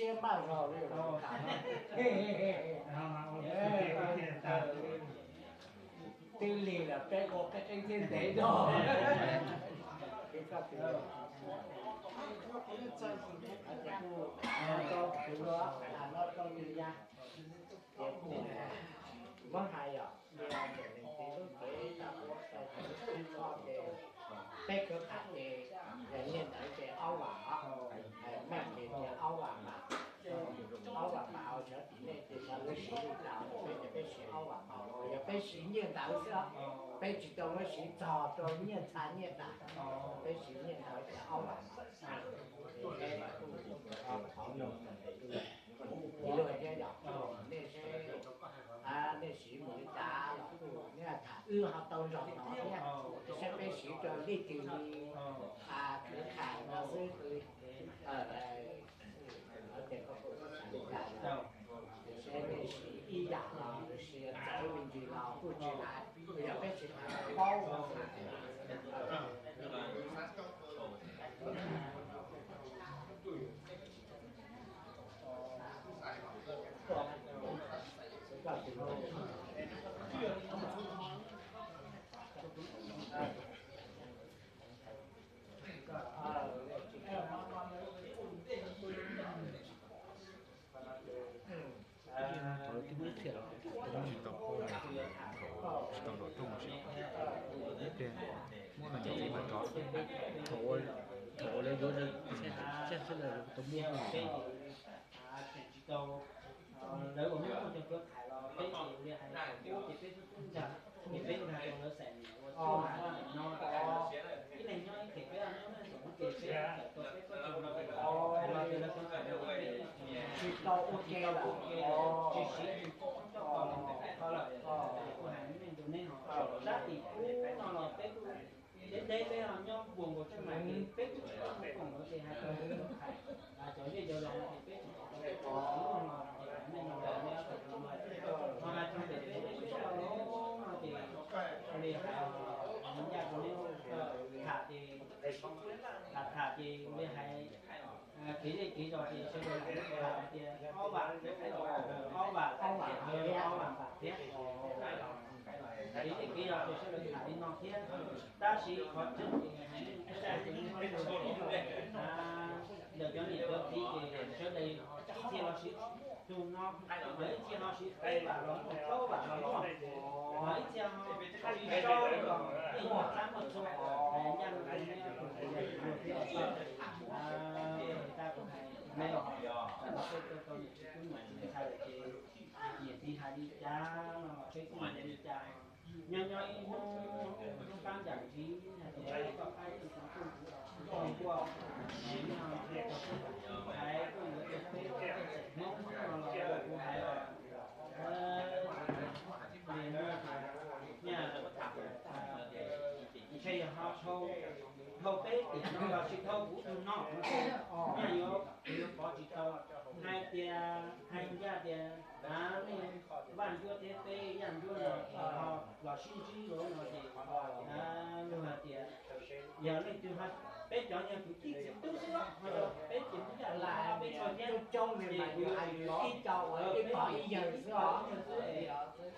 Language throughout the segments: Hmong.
Siab maj zog li. Twb lig lawm peb ua peb qeeb thiab ntev no. Ces kuj, no rau nws ya, ces kuj muab hais yom, li ntawm leej txiv lub kev tag ua sai txog lub txij txhoj ces peb kwv tham ces yog nyiaj ntawd ces ob vam os, meej ces tias ob vam mas, ob vam mas sawv tim nej ces yog lawv siv li cas peb ces peb siv ob vam mas, yog peb siv nyiaj ntawd xwb, peb tsis tau muab siv txog rau nyiaj txha nyiaj tas, peb siv nyiaj ntawd ces ob vam mas. Ib lub thiab yom, nej seb nej siv mus li cas los kuj nej tham wb ho tau zog no thiab, seb peb siv rau leej twg li, khwv khais no xwb. Ces koj kuj xav li cas, seb nej siv ib yam los siv txawv me ntsis los kuj tsis hais, yog peb tsis hais paub. Tsis tau paub, thaum tsis tau nrog rooj ua si, ib pliag muab leej txiv mas rov, thaum ua, thaum ua lawv yuav, tsis tau, lawv ua muab cov tuav tham los peb ces ua li hais ub ces peb twb ntag, ces peb ntag rau lawv xaim ua txuj no, ib leeg nyob ib phem peb nyob ib phem ces peb tawm tau peb txoj cai no, hais los ces lawv tuav tham peb tsis tau ua ke lawm, tsis siv tsis coj kho los ntawm qhov lawm, kuv hais nej ntawd neb ho sab tim ub no los peb kuj deb deb peb ho nyob puas nkaus tseej mas ces peb kuj tsis tau koom lawv ces hais rau lawv cov zej cov zos no ces peb tsis tau tau peb tau siv no ces nej no los nej tau no ho hais txog ntawm peb lub siab los no ces ua li hais ncaj rau neb tham ces tham tham ces ua li hais kev zej kev zos ces sawv daws tham hais tias ob vam, ob vam, ob vam thiab, kev zej kev zos ces sawv daws tham li no thiab. Tab sis qhov tseeb ces hais ntawm cov niam cov txiv ces sawv daws ib txhia los siv tus no, lawv ib txhia los siv peb vam los muaj, plaub vam los muaj, los ib txhia ho siv saub los yeej muaj txhab muaj txhua, hais ncaj no rau nej tus tus yog tus luag thiab, tab kuv hais me los tam no peb tau tau niam txiv tub niam txiv ntxhais lawm ces niam txiv hais li cas no los peb kuj hais li cas. Nyob nyob ib hnub qab ntsam ntxiv hais tias koj qab tsis tau kuj kuv tsis tau kuj, hais kuj yuav tias peb xeem Hmoob no los kuv hais los ntshe yog ho dhau peb tiam no los tsis dhau kuv tus no, ntshe yuav, kuv yuav pov tsis tau. Hais tias, hais ncaj tias nej Vaj Ncuab thiab peb Yaj Ncuab no ho los sib ntsib lauj no ces luag hais tias yog leej twg ho, peb cov yog kwv tij txiv tub xwb los ho yog peb ces Hmoob Yaj Laj peb txhua thiab, ces kuv yuav ib co uas ib pog ib yawg xwb os.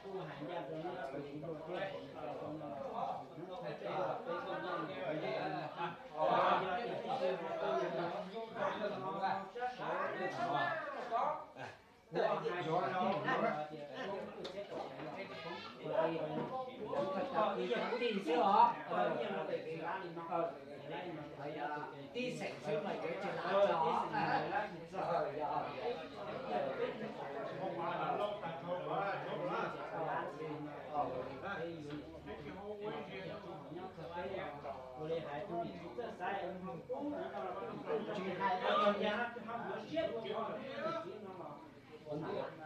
Kuj hais ncaj rau nej tus hlub thiab, peb kuj nyob, yog tias tib si ho sab sawv Ib yawg kwv tij xwb os. Tib xeem xwb mas yuav tsis lam txog. Ua li hais tus niam txiv txawj xav ub no, tsis hais tau yog tias ho yuav siab dua no, niam txiv no los